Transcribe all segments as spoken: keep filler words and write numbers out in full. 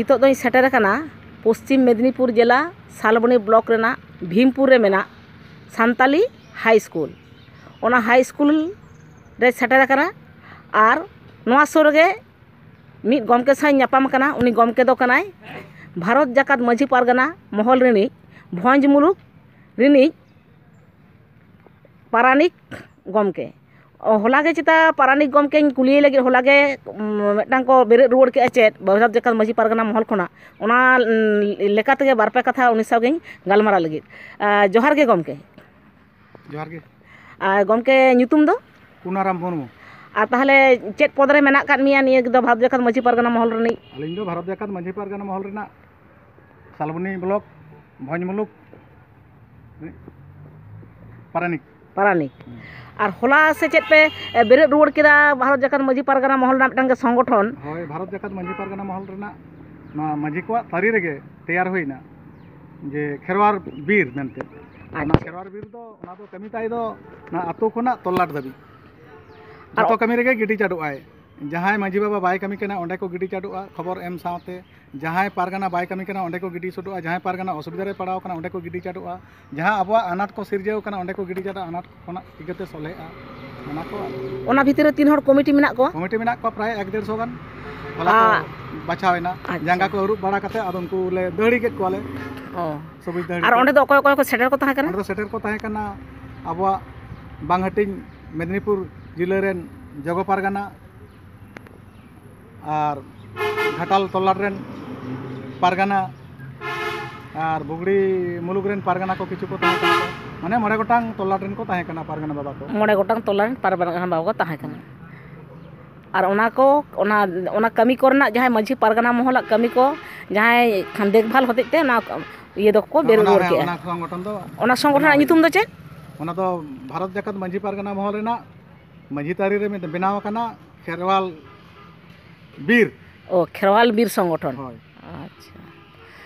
ᱱᱤᱛᱚᱜ ᱫᱚᱧ ᱥᱮᱴᱮᱨ ᱟᱠᱟᱱᱟ ᱯᱚᱥᱪᱤᱢ ᱢᱮᱫᱽᱱᱤᱯᱩᱨ ᱡᱮᱞᱟ ᱥᱟᱞᱵᱚᱱᱤ ᱵᱞᱚᱠ ᱨᱮᱱᱟᱜ ᱵᱷᱤᱢᱯᱩᱨ ᱨᱮ ᱢᱮᱱᱟᱜ ᱥᱟᱱᱛᱟᱞᱤ ᱦᱟᱭ ᱥᱠᱩᱞ᱾ ᱚᱱᱟ ᱦᱟᱭ ᱥᱠᱩᱞ ᱨᱮ ᱥᱮᱴᱮᱨ ᱟᱠᱟᱱᱟ᱾ ᱟᱨ ᱱᱚᱣᱟ ᱥᱩᱨ ᱨᱮᱜᱮ ᱢᱤᱫ ᱜᱚᱢᱠᱮ ᱥᱟᱶ ᱤᱧ ᱧᱟᱯᱟᱢ ᱟᱠᱟᱱᱟ᱾ ᱩᱱᱤ ᱜᱚᱢᱠᱮ ᱫᱚ ᱠᱟᱱᱟᱭ ᱵᱷᱟᱨᱚᱛ ᱡᱟᱠᱟᱛ ᱢᱟᱹᱡᱷᱤ ᱯᱟᱨᱜᱟᱱᱟ ᱢᱚᱦᱚᱞ ᱨᱤᱱᱤᱡ ᱵᱷᱚᱸᱡᱽ ᱢᱩᱞᱩᱠ ᱨᱤᱱᱤᱡ ᱯᱟᱨᱟᱱᱤᱠ ᱜᱚᱢᱠᱮ᱾ ᱚ, ᱦᱚᱞᱟ ᱜᱮ ᱪᱮᱛᱟ ᱯᱟᱨᱟᱱᱤᱠ ᱜᱚᱢᱠᱮᱧ ᱠᱩᱞᱤᱭᱮ ᱞᱟᱹᱜᱤᱫ, ᱦᱚᱞᱟ ᱜᱮ, ᱩᱢ, ᱢᱤᱫᱴᱟᱝ ᱠᱚ ᱵᱮᱨᱮᱫ ᱨᱩᱣᱟᱹᱲ ᱠᱮᱫᱼᱟ ᱪᱮᱫ, ᱵᱷᱟᱨᱚᱛ ᱡᱟᱠᱟᱛ ᱢᱟᱹᱡᱷᱤ ᱯᱟᱨᱜᱟᱱᱟ ᱢᱚᱦᱚᱞ ᱠᱷᱚᱱᱟᱜ, ᱚᱱᱟ, ᱩᱢ, ᱞᱮᱠᱟ ᱛᱮᱜᱮ ᱵᱟᱨ ᱯᱮ ᱠᱟᱛᱷᱟ ᱩᱱᱤ ᱥᱟᱶ ᱜᱤᱧ ᱜᱟᱞᱢᱟᱨᱟᱣ ᱞᱟᱹᱜᱤᱫ᱾ ᱟ, ᱡᱚᱦᱟᱨ ᱜᱮ ᱜᱚᱢᱠᱮ᱾ ᱡᱚᱦᱟᱨ ᱜᱮ᱾ ᱟᱨ ᱜᱚᱢᱠᱮ, ᱧᱩᱛᱩᱢ ᱫᱚ? ᱠᱩᱱᱟᱨᱟᱢ ᱢᱩᱨᱢᱩ᱾ ᱟᱨ ᱛᱟᱦᱚᱞᱮ ᱪᱮᱫ ᱯᱚᱫᱽ ᱨᱮ ᱢᱮᱱᱟᱜ ᱟᱠᱟᱫ ᱢᱮᱭᱟ ᱱᱤᱭᱟᱹ ᱫᱚ ᱵᱷᱟᱨᱚᱛ ᱡᱟᱠᱟᱛ ᱢᱟᱹᱡᱷᱤ ᱯᱟᱨᱜᱟᱱᱟ ᱢᱚᱦᱚᱞ ᱨᱤᱱᱤᱡ? ᱟᱹᱞᱤᱧ ᱫᱚ ᱵᱷᱟᱨᱚᱛ ᱡᱟᱠᱟᱛ ᱢᱟᱹᱡᱷᱤ ᱯᱟᱨᱜᱟᱱᱟ ᱢᱚᱦᱚᱞ ᱨᱮᱱᱟᱜ ᱥᱟᱞᱵᱚᱱᱤ ᱵᱞᱚᱠ, ᱵᱷᱚᱸᱡᱽ ᱢᱩᱞᱩᱠ ᱯᱟᱨᱟᱱᱤᱠ᱾ ᱯᱟᱨᱟᱱᱤᱠ᱾ ᱦᱩᱸ᱾ ᱟᱨ ᱦᱚᱞᱟ ᱥᱮ ᱪᱮᱫ ᱯᱮ, ᱮ, ᱵᱮᱨᱮᱫ ᱨᱩᱣᱟᱹᱲ ᱠᱮᱫᱟ ᱵᱷᱟᱨᱚᱛ ᱡᱟᱠᱟᱛ ᱢᱟᱹᱡᱷᱤ ᱯᱟᱨᱜᱟᱱᱟ ᱢᱚᱦᱚᱞ ᱨᱮᱱᱟᱜ ᱢᱤᱫᱴᱟᱝ ᱜᱮ ᱥᱚᱝᱜᱚᱴᱷᱚᱱ? ᱦᱳᱭ, ᱵᱷᱟᱨᱚᱛ ᱡᱟᱠᱟᱛ ᱢᱟᱹᱡᱷᱤ ᱯᱟᱨᱜᱟᱱᱟ ᱢᱚᱦᱚᱞ ᱨᱮᱱᱟᱜ ᱱᱚᱣᱟ ᱢᱟᱹᱡᱷᱤ ᱠᱚᱣᱟᱜ ᱛᱟᱹᱨᱤ ᱨᱮᱜᱮ ᱛᱮᱭᱟᱨ ᱦᱩᱭᱱᱟ ᱡᱮ ᱠᱷᱮᱨᱣᱟᱲ ᱵᱤᱨ ᱢᱮᱱᱛᱮ᱾ ᱚᱱᱟ ᱟᱪᱪᱷᱟ᱾ ᱠᱷᱮᱨᱣᱟᱲ ᱵᱤᱨ ᱫᱚ, ᱚᱱᱟ ᱫᱚ ᱠᱟᱹᱢᱤ ᱛᱟᱭ ᱫᱚ ᱚᱱᱟ ᱟᱹᱛᱩ ᱠᱷᱚᱱᱟᱜ ᱛᱚᱞᱞᱟᱴ ᱫᱷᱟᱹᱵᱤᱡ᱾ ᱟᱨ ᱡᱚᱛᱚ ᱠᱟᱹᱢᱤ ᱨᱮᱜᱮ ᱜᱤᱰᱤ ᱪᱟᱰᱚᱜ ᱟᱭ᱾ ᱡᱟᱦᱟᱸᱭ ᱢᱟᱹᱡᱷᱤ ᱵᱟᱵᱟ ᱵᱟᱭ ᱠᱟᱹᱢᱤ ᱠᱟᱱᱟ, ᱚᱸᱰᱮ ᱠᱚ ᱜᱤᱰᱤ ᱪᱟᱰᱚᱜᱼᱟ, ᱠᱷᱚᱵᱚᱨ ᱮᱢ ᱥᱟᱶᱛᱮ᱾ ᱡᱟᱦᱟᱸᱭ ᱯᱟᱨᱜᱟᱱᱟ ᱵᱟᱭ ᱠᱟᱹᱢᱤ ᱠᱟᱱᱟ, ᱚᱸᱰᱮ ᱠᱚ ᱜᱤᱰᱤ ᱥᱚᱰᱚᱜᱼᱟ᱾ ᱡᱟᱦᱟᱸᱭ ᱯᱟᱨᱜᱟᱱᱟ ᱚᱥᱩᱵᱤᱫᱷᱟ ᱨᱮ ᱯᱟᱲᱟᱣ ᱠᱟᱱᱟ, ᱚᱸᱰᱮ ᱠᱚ ᱜᱤᱰᱤ ᱪᱟᱰᱚᱜᱼᱟ᱾ ᱡᱟᱦᱟᱸ ᱟᱵᱚᱣᱟᱜ ᱟᱱᱟᱴ ᱠᱚ ᱥᱤᱨᱡᱟᱹᱣ ᱠᱟᱱᱟ, ᱚᱸᱰᱮ ᱠᱚ ᱜᱤᱰᱤ ᱪᱟᱰᱚᱜᱼᱟ᱾ ᱟᱱᱟᱴ ᱠᱷᱚᱱᱟᱜ ᱪᱤᱠᱟᱹᱛᱮ ᱥᱚᱞᱦᱮᱜᱼᱟ, ᱚᱱᱟ ᱠᱚ ᱟᱨᱠᱤ᱾ ᱚᱱᱟ ᱵᱷᱤᱛᱤᱨ ᱨᱮ ᱛᱤᱱ ᱦᱚᱲ ᱠᱚᱢᱤᱴᱤ ᱢᱮᱱᱟᱜ ᱠᱚᱣᱟ? ᱠᱚᱢᱤᱴᱤ ᱢᱮᱱᱟᱜ ᱠᱚᱣᱟ ᱯᱨᱟᱭ ᱮᱠ ᱰᱮᱲᱥᱚ ᱜᱟᱱ᱾ ᱦᱚᱞᱟ ᱠᱚ ᱟ-, ᱵᱟᱪᱷᱟᱣ ᱮᱱᱟ᱾ ᱟᱪᱪᱷᱟ᱾ ᱡᱟᱸᱜᱟ ᱠᱚ ᱟᱹᱨᱩᱵ ᱵᱟᱲᱟ ᱠᱟᱛᱮ ᱟᱫᱚ ᱩᱱᱠᱩ ᱞᱮ ᱫᱟᱹᱦᱲᱤ ᱠᱮᱫ ᱠᱚᱣᱟᱞᱮ᱾ ᱚ᱾ ᱥᱚᱵᱩᱡᱽ ᱫᱟᱹᱦᱲᱤ ᱟᱨ ᱠᱚ᱾ ᱚᱸᱰᱮ ᱫᱚ ᱚᱠᱚᱭ ᱚᱠᱚᱭ ᱠᱚ ᱥᱮᱴᱮᱨ ᱠᱚ ᱛᱟᱦᱮᱸ ᱠᱟᱱᱟ? ᱚᱸᱰᱮ ᱫᱚ ᱥᱮᱴᱮᱨ ᱠᱚ ᱛᱟᱦᱮᱸ ᱠᱟᱱᱟ ᱟᱵᱚᱣᱟᱜ ᱵᱟᱝ ᱦᱟᱹᱴᱤᱧ ᱢᱮᱫᱽᱱᱤᱯᱩᱨ ᱡᱤᱞᱟᱹ ᱨᱮᱱ ᱡᱚᱜᱚ ᱯᱟᱨᱜᱟᱱᱟ, ᱟᱨ ᱜᱷᱟᱴᱟᱞ ᱛᱚᱞᱞᱟᱴ ᱨᱮᱱ ᱯᱟᱨᱜᱟᱱᱟ, ᱟᱨ ᱵᱩᱜᱽᱲᱤ ᱢᱩᱞᱩᱠ ᱨᱮᱱ ᱯᱟᱨᱜᱟᱱᱟ ᱠᱚ ᱠᱤᱪᱷᱩ ᱠᱚ ᱛᱟᱦᱮᱸ ᱠᱟᱱᱟ ᱠᱚ᱾ ᱢᱟᱱᱮ ᱢᱚᱬᱮ ᱜᱚᱴᱟᱝ ᱛᱚᱞᱞᱟᱴ ᱨᱮᱱ ᱠᱚ ᱛᱟᱦᱮᱸ ᱠᱟᱱᱟ ᱯᱟᱨᱜᱟᱱᱟ ᱵᱟᱵᱟ ᱠᱚ᱾ ᱢᱚᱬᱮ ᱜᱚᱴᱟᱝ ᱛᱚᱞᱞᱟᱴ ᱨᱮᱱ ᱯᱟᱨᱜᱟᱱᱟ ᱵᱟᱵᱟ ᱠᱚ ᱛᱟᱦᱮᱸ ᱠᱟᱱᱟ᱾ ᱟᱨ ᱚᱱᱟ ᱠᱚ, ᱚᱱᱟ, ᱚᱱᱟ ᱠᱟᱹᱢᱤ ᱠᱚᱨᱮᱱᱟᱜ ᱡᱟᱦᱟᱸᱭ ᱢᱟᱹᱡᱷᱤ ᱯᱟᱨᱜᱟᱱᱟ ᱢᱚᱦᱚᱞᱟᱜ ᱠᱟᱹᱢᱤ ᱠᱚ, ᱡᱟᱦᱟᱸᱭ ᱠᱷᱟᱱ ᱫᱮᱠᱷᱵᱷᱟᱞ ᱦᱚᱛᱮᱡ ᱛᱮ ᱚᱱᱟ ᱤᱭᱟᱹ ᱫᱚᱠᱚ ᱵᱮᱨᱮᱫ ᱚᱱᱟ, ᱨᱩᱣᱟᱹᱲ ᱦᱮᱸ, ᱠᱮᱜᱼᱟ᱾ ᱚᱱᱟ ᱥᱚᱝᱜᱚᱴᱷᱚᱱ ᱫᱚ ᱚᱱᱟ ᱥᱚᱝᱜᱚᱴᱷᱚᱱᱟᱜ ᱵᱮᱱᱟᱣ ᱧᱩᱛᱩᱢ ᱫᱚ ᱦᱩᱭ ᱪᱮᱫ? ᱚᱱᱟ ᱫᱚ ᱵᱷᱟᱨᱚᱛ ᱡᱟᱠᱟᱛ ᱢᱟᱹᱡᱷᱤ ᱯᱟᱨᱜᱟᱱᱟ ᱢᱚᱦᱚᱞ ᱨᱮᱱᱟᱜ ᱢᱟᱹᱡᱷᱤ ᱛᱟᱹᱨᱤ ᱨᱮ ᱢᱤᱫ ᱵᱮᱱᱟᱣ ᱟᱠᱟᱱᱟ ᱠᱷᱮᱨᱣᱟᱞ ᱵᱤᱨ᱾ ᱚ, ᱠᱷᱮᱨᱣᱟᱞ ᱵᱤᱨ ᱥᱚᱝᱜᱚᱴᱷᱚᱱ᱾ ᱦᱳᱭ᱾ ᱟᱪᱪᱷᱟ᱾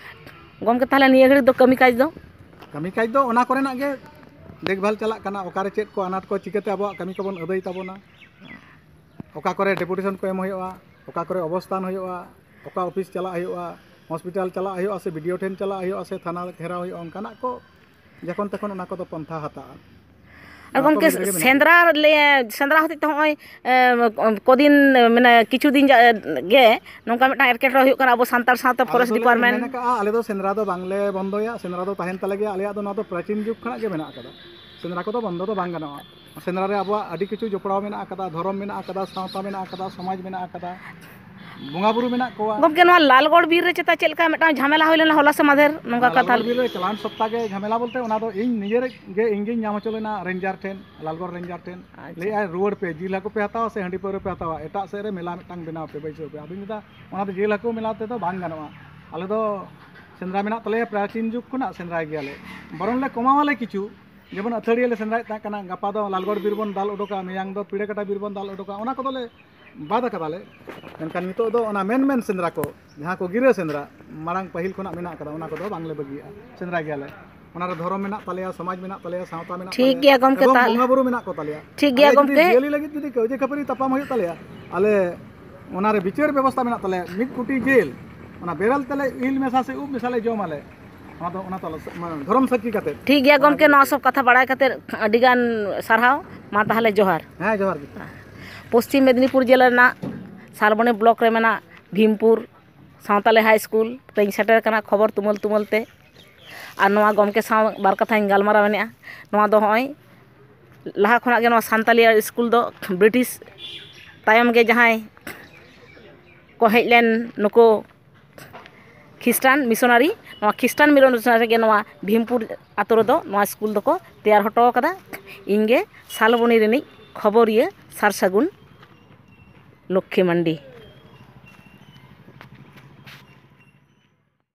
ᱜᱚᱢᱠᱮ, ᱛᱟᱦᱚᱞᱮ ᱱᱤᱭᱟᱹ ᱜᱷᱟᱹᱲᱤᱡ ᱫᱚ ᱠᱟᱹᱢᱤ ᱠᱟᱡᱽ ᱫᱚ? ᱠᱟᱹᱢᱤ ᱠᱟᱡᱽ ᱫᱚ ᱚᱱᱟ ᱠᱚᱨᱮᱱᱟᱜ ᱜᱮ ᱫᱮᱠᱷᱵᱷᱟᱞ ᱪᱟᱞᱟᱜ ᱠᱟᱱᱟ, ᱚᱠᱟᱨᱮ ᱪᱮᱫ ᱠᱚ ᱟᱱᱟᱴ ᱠᱚ, ᱪᱤᱠᱟᱹᱛᱮ ᱟᱵᱚᱣᱟᱜ ᱠᱟᱹᱢᱤ ᱠᱚᱵᱚᱱ ᱟᱹᱫᱟᱹᱭ ᱛᱟᱵᱚᱱᱟ, ᱚᱠᱟ ᱠᱚᱨᱮ ᱰᱮᱯᱩᱴᱮᱥᱚᱱ ᱠᱚ ᱮᱢ ᱦᱩᱭᱩᱜᱼᱟ, ᱚᱠᱟ ᱠᱚᱨᱮ ᱚᱵᱚᱥᱛᱷᱟᱱ ᱦᱩᱭᱩᱜᱼᱟ, ᱚᱠᱟ ᱚᱯᱷᱤᱥ ᱪᱟᱞᱟᱜ ᱦᱩᱭᱩᱜᱼᱟ, ᱦᱚᱥᱯᱤᱴᱟᱞ ᱪᱟᱞᱟᱜ ᱦᱩᱭᱩᱜᱼᱟ, ᱥᱮ ᱵᱤᱰᱤᱳ ᱴᱷᱮᱱ ᱪᱟᱞᱟᱜ ᱦᱩᱭᱩᱜᱼᱟ, ᱥᱮ ᱛᱷᱟᱱᱟ ᱜᱷᱮᱨᱟᱣ ᱦᱩᱭᱩᱜᱼᱟ, ᱚᱱᱠᱟᱱᱟᱜ ᱠᱚ ᱡᱚᱠᱷᱚᱱ ᱛᱚᱠᱷᱚᱱ ᱚᱱᱟ ᱠᱚᱫᱚ ᱯᱚᱱᱛᱷᱟ ᱦᱟᱛᱟᱜᱼᱟ᱾ ᱟᱨ ᱚᱱᱟ ᱠᱚ ᱜᱚᱢᱠᱮ, ᱵᱷᱤᱛᱨᱤ ᱨᱮᱜᱮ ᱢᱮᱱᱟᱜᱼᱟ᱾ ᱥᱮᱸᱫᱽᱨᱟ ᱞᱮ ᱥᱮᱸᱫᱽᱨᱟ ᱦᱚᱛᱮᱡ ᱛᱮ ᱦᱚᱸᱜᱼᱚᱭ ᱮ, ᱠᱚᱫᱤᱱ, ᱢᱟᱱᱮ ᱠᱤᱪᱷᱩ ᱫᱤᱱ ᱡᱟ-, ᱜᱮ ᱱᱚᱝᱠᱟ ᱢᱤᱫᱴᱟᱝ ᱮᱴᱠᱮᱴᱚᱬᱮ ᱦᱩᱭᱩᱜ ᱠᱟᱱᱟ ᱟᱵᱚ ᱥᱟᱱᱛᱟᱲ ᱥᱟᱶᱛᱮ᱾ ᱟᱞᱮ ᱯᱷᱚᱨᱮᱥᱴ ᱫᱚᱞᱮ ᱰᱤᱯᱟᱨᱴᱢᱮᱱᱴ ᱢᱮᱱ ᱟᱠᱟᱫᱼᱟ, ᱟᱞᱮ ᱫᱚ ᱥᱮᱸᱫᱽᱨᱟ ᱫᱚ ᱵᱟᱝᱞᱮ ᱵᱚᱱᱫᱚᱭᱟ, ᱥᱮᱸᱫᱽᱨᱟ ᱫᱚ ᱛᱟᱦᱮᱱ ᱛᱟᱞᱮ ᱜᱮᱭᱟ᱾ ᱟᱞᱮᱭᱟᱜ ᱫᱚ ᱱᱚᱣᱟ ᱫᱚ ᱯᱨᱟᱪᱤᱱ ᱡᱩᱜᱽ ᱠᱷᱚᱱᱟᱜ ᱜᱮ ᱢᱮᱱᱟᱜ ᱟᱠᱟᱫᱟ᱾ ᱥᱮᱸᱫᱽᱨᱟ ᱠᱚᱫᱚ ᱵᱚᱱᱫᱚ ᱫᱚ ᱵᱟᱝ ᱜᱟᱱᱚᱜᱼᱟ᱾ ᱥᱮᱸᱫᱽᱨᱟ ᱨᱮ ᱟᱵᱚᱣᱟᱜ ᱟᱹᱰᱤ ᱠᱤᱪᱷᱩ ᱡᱚᱯᱲᱟᱣ ᱢᱮᱱᱟᱜ ᱟᱠᱟᱫᱟ, ᱫᱷᱚᱨᱚᱢ ᱢᱮᱱᱟᱜ ᱟᱠᱟᱫᱟ, ᱥᱟᱶᱛᱟ ᱢᱮᱱᱟᱜ ᱟᱠᱟᱫᱟ, ᱥᱚᱢᱟᱡᱽ ᱢᱮᱱᱟᱜ ᱟᱠᱟᱫᱟ, ᱵᱚᱸᱜᱟ ᱵᱩᱨᱩ ᱢᱮᱱᱟᱜ ᱠᱚᱣᱟ᱾ ᱜᱚᱢᱠᱮ, ᱱᱚᱣᱟ ᱞᱟᱞᱜᱚᱲ ᱵᱤᱨ ᱨᱮ ᱪᱮᱛᱟ ᱪᱮᱫ ᱞᱮᱠᱟ ᱢᱤᱫᱴᱟᱝ ᱡᱷᱟᱢᱮᱞᱟ ᱦᱩᱭ ᱞᱮᱱᱟ ᱦᱚᱞᱟ ᱥᱮ ᱢᱟᱫᱷᱮᱨ, ᱱᱚᱝᱠᱟ ᱚᱱᱟ ᱠᱟᱛᱷᱟ? ᱞᱟᱞᱜᱚᱲ ᱵᱤᱨ ᱨᱮ ᱪᱟᱞᱟᱣᱮᱱ ᱥᱚᱯᱛᱟ ᱜᱮ ᱡᱷᱟᱢᱮᱞᱟ ᱵᱚᱞᱛᱮ, ᱚᱱᱟ ᱫᱚ ᱤᱧ ᱱᱤᱡᱮᱨ ᱜᱮ ᱤᱧ ᱜᱤᱧ ᱧᱟᱢ ᱦᱚᱪᱚ ᱞᱮᱱᱟ ᱨᱮᱧᱡᱟᱨ ᱴᱷᱮᱱ, ᱞᱟᱞᱜᱚᱲ ᱨᱮᱧᱡᱟᱨ ᱴᱷᱮᱱ᱾ ᱟᱪᱪᱷᱟ᱾ ᱞᱟᱹᱭᱮᱫᱼᱟᱭ, "ᱨᱩᱣᱟᱹᱲ ᱯᱮ, ᱡᱤᱞ ᱦᱟᱹᱠᱩ ᱯᱮ ᱦᱟᱛᱟᱣᱟ ᱥᱮ ᱦᱟᱺᱰᱤ ᱯᱟᱹᱣᱨᱟᱹ ᱯᱮ ᱦᱟᱛᱟᱣᱟ, ᱮᱴᱟᱜ ᱥᱮᱫ ᱨᱮ ᱢᱮᱞᱟ ᱢᱤᱫᱴᱟᱝ ᱵᱮᱱᱟᱣ ᱯᱮ, ᱵᱟᱹᱭᱥᱟᱹᱣ ᱯᱮ᱾" ᱟᱫᱚᱧ ᱢᱮᱱᱫᱟ, "ᱚᱱᱟ ᱫᱚ ᱡᱤᱞ ᱦᱟᱹᱠᱩ ᱢᱮᱞᱟ ᱛᱮᱫᱚ ᱵᱟᱝ ᱜᱟᱱᱚᱜᱼᱟ, ᱟᱞᱮ ᱫᱚ ᱥᱮᱸᱫᱽᱨᱟ ᱢᱮᱱᱟᱜ ᱛᱟᱞᱮᱭᱟ, ᱯᱨᱟᱪᱤᱱ ᱡᱩᱜᱽ ᱠᱷᱚᱱᱟᱜ ᱥᱮᱸᱫᱽᱨᱟᱭ ᱜᱮᱭᱟᱞᱮ, ᱵᱚᱨᱚᱝ ᱞᱮ ᱠᱚᱢᱟᱣᱟᱞᱮ ᱠᱤᱪᱷᱩ, ᱡᱮᱢᱚᱱ ᱟᱹᱛᱷᱟᱹᱲᱤᱭᱟᱹ ᱞᱮ ᱥᱮᱸᱫᱽᱨᱟᱭᱮᱫ ᱛᱟᱦᱮᱸ ᱠᱟᱱᱟ, ᱜᱟᱯᱟ ᱫᱚ ᱞᱟᱞᱜᱚᱲ ᱵᱤᱨ ᱵᱚᱱ ᱫᱟᱞ ᱩᱰᱩᱠᱟ, ᱢᱮᱭᱟᱝ ᱫᱚ ᱯᱤᱲᱟᱹᱠᱟᱴᱟ ᱵᱤᱨ ᱵᱚᱱ ᱫᱟᱞ ᱩᱰᱩᱠᱟ, ᱚᱱᱟ ᱠᱚᱫᱚᱞᱮ ᱵᱟᱫ ᱟᱠᱟᱫᱟᱞᱮ᱾ ᱢᱮᱱᱠᱷᱟᱱ ᱱᱤᱛᱚᱜ ᱫᱚ ᱚᱱᱟ ᱢᱮᱱ ᱢᱮᱱ ᱥᱮᱸᱫᱽᱨᱟ ᱠᱚ, ᱡᱟᱦᱟᱸ ᱠᱚ ᱜᱤᱨᱟᱹ ᱥᱮᱸᱫᱽᱨᱟ ᱢᱟᱲᱟᱝ ᱯᱟᱹᱦᱤᱞ ᱠᱷᱚᱱᱟᱜ ᱢᱮᱱᱟᱜ ᱟᱠᱟᱫᱟ, ᱚᱱᱟ ᱠᱚᱫᱚ ᱵᱟᱝᱞᱮ ᱵᱟᱹᱜᱤᱭᱟᱜᱼᱟ, ᱥᱮᱸᱫᱽᱨᱟᱭ ᱜᱮᱭᱟᱞᱮ᱾ ᱚᱱᱟ ᱨᱮ ᱫᱷᱚᱨᱚᱢ ᱢᱮᱱᱟᱜ ᱛᱟᱞᱮᱭᱟ, ᱥᱚᱢᱟᱡᱽ ᱢᱮᱱᱟᱜ ᱛᱟᱞᱮᱭᱟ, ᱥᱟᱶᱛᱟ ᱢᱮᱱᱟᱜ ᱴᱷᱤᱠ ᱛᱟᱞᱮᱭᱟ, ᱜᱮᱭᱟ ᱜᱚᱢᱠᱮ, ᱮᱵᱚᱝ ᱛᱟᱦᱞᱮ ᱵᱚᱸᱜᱟ ᱵᱩᱨᱩ ᱢᱮᱱᱟᱜ ᱠᱚ ᱛᱟᱞᱮᱭᱟ᱾ ᱴᱷᱤᱠ ᱜᱮᱭᱟ ᱟᱞᱮ ᱡᱩᱫᱤ ᱜᱚᱢᱠᱮ᱾ ᱡᱤᱭᱟᱹᱞᱤ ᱞᱟᱹᱜᱤᱫ ᱡᱩᱫᱤ ᱠᱟᱹᱣᱡᱟᱹ ᱠᱷᱟᱹᱯᱟᱹᱨᱤ ᱛᱟᱯᱟᱢ ᱦᱩᱭᱩᱜ ᱛᱟᱞᱮᱭᱟ, ᱟᱞᱮ ᱚᱱᱟ ᱨᱮ ᱵᱤᱪᱟᱹᱨ ᱵᱮᱵᱚᱥᱛᱷᱟ ᱢᱮᱱᱟᱜ ᱛᱟᱞᱮᱭᱟ, ᱢᱤᱫ ᱠᱩᱴᱤ ᱡᱤᱞ, ᱚᱱᱟ ᱵᱮᱨᱮᱞ ᱛᱮᱞᱮ ᱤᱞ ᱢᱮᱥᱟ ᱥᱮ ᱩᱵ ᱢᱮᱥᱟ ᱞᱮ ᱡᱚᱢᱟᱞᱮ᱾ ᱚᱱᱟ ᱫᱚ, ᱚᱱᱟ ᱛᱟᱞᱟ ᱥᱮ-, ᱢᱟᱱᱮ ᱫᱷᱚᱨᱚᱢ ᱥᱟᱹᱠᱷᱤ ᱠᱟᱛᱮ᱾ ᱴᱷᱤᱠ ᱜᱮᱭᱟ ᱚᱱᱟ ᱜᱚᱢᱠᱮ, ᱜᱮ ᱱᱚᱣᱟ ᱥᱚᱵ ᱠᱟᱛᱷᱟ ᱵᱟᱲᱟᱭ ᱠᱟᱛᱮ ᱟᱹᱰᱤᱜᱟᱱ ᱥᱟᱨᱦᱟᱣ᱾ ᱢᱟ ᱛᱟᱦᱞᱮ ᱡᱚᱦᱟᱨ᱾ ᱦᱮᱸ, ᱡᱚᱦᱟᱨ ᱜᱮ᱾ ᱯᱚᱥᱪᱤᱢ ᱢᱮᱫᱽᱱᱤᱯᱩᱨ ᱡᱮᱞᱟ ᱨᱮᱱᱟᱜ ᱥᱟᱞᱵᱚᱱᱤ ᱵᱞᱚᱠ ᱨᱮ ᱢᱮᱱᱟᱜ ᱵᱷᱤᱢᱯᱩᱨ ᱥᱟᱶᱛᱟᱞᱤ ᱦᱟᱭ ᱥᱠᱩᱞ ᱨᱮᱧ ᱥᱮᱴᱮᱨ ᱟᱠᱟᱱᱟ ᱠᱷᱚᱵᱚᱨ ᱛᱩᱢᱟᱹᱞ ᱛᱩᱢᱟᱹᱞ ᱛᱮ᱾ ᱟᱨ ᱱᱚᱣᱟ ᱜᱚᱢᱠᱮ ᱥᱟᱶ ᱵᱟᱨ ᱠᱟᱛᱷᱟᱧ ᱜᱟᱞᱢᱟᱨᱟᱣ ᱮᱱᱮᱜᱼᱟ᱾ ᱱᱚᱣᱟ ᱫᱚ ᱦᱚᱸᱜᱼᱚᱭ ᱞᱟᱦᱟ ᱠᱷᱚᱱᱟᱜ ᱜᱮ ᱱᱚᱣᱟ ᱥᱟᱱᱛᱟᱞᱤ ᱥᱠᱩᱞ ᱫᱚ ᱵᱨᱤᱴᱤᱥ ᱛᱟᱭᱚᱢ ᱜᱮ ᱡᱟᱦᱟᱸᱭ ᱠᱚ ᱦᱮᱡ ᱞᱮᱱ ᱱᱩᱠᱩ ᱠᱷᱨᱤᱥᱴᱟᱱ ᱢᱤᱥᱚᱱᱟᱨᱤ, ᱱᱚᱣᱟ ᱠᱷᱨᱤᱥᱴᱟᱱ ᱢᱤᱥᱚᱱᱟᱨᱤ ᱜᱮ ᱱᱚᱣᱟ ᱵᱷᱤᱢᱯᱩᱨ ᱟᱛᱳ ᱨᱮᱫᱚ ᱱᱚᱣᱟ ᱥᱠᱩᱞ ᱫᱚᱠᱚ ᱛᱮᱭᱟᱨ ᱦᱚᱴᱚ ᱟᱠᱟᱫᱟ᱾ ᱤᱧ ᱜᱮ ᱥᱟᱞᱵᱚᱱᱤ ᱨᱤᱱᱤᱡ ᱠᱷᱚᱵᱚᱨᱤᱭᱟᱹ ᱥᱟᱨ ᱥᱟᱹᱜᱩᱱ ᱞᱚᱠᱠᱷᱤ ᱢᱟᱱᱰᱤ᱾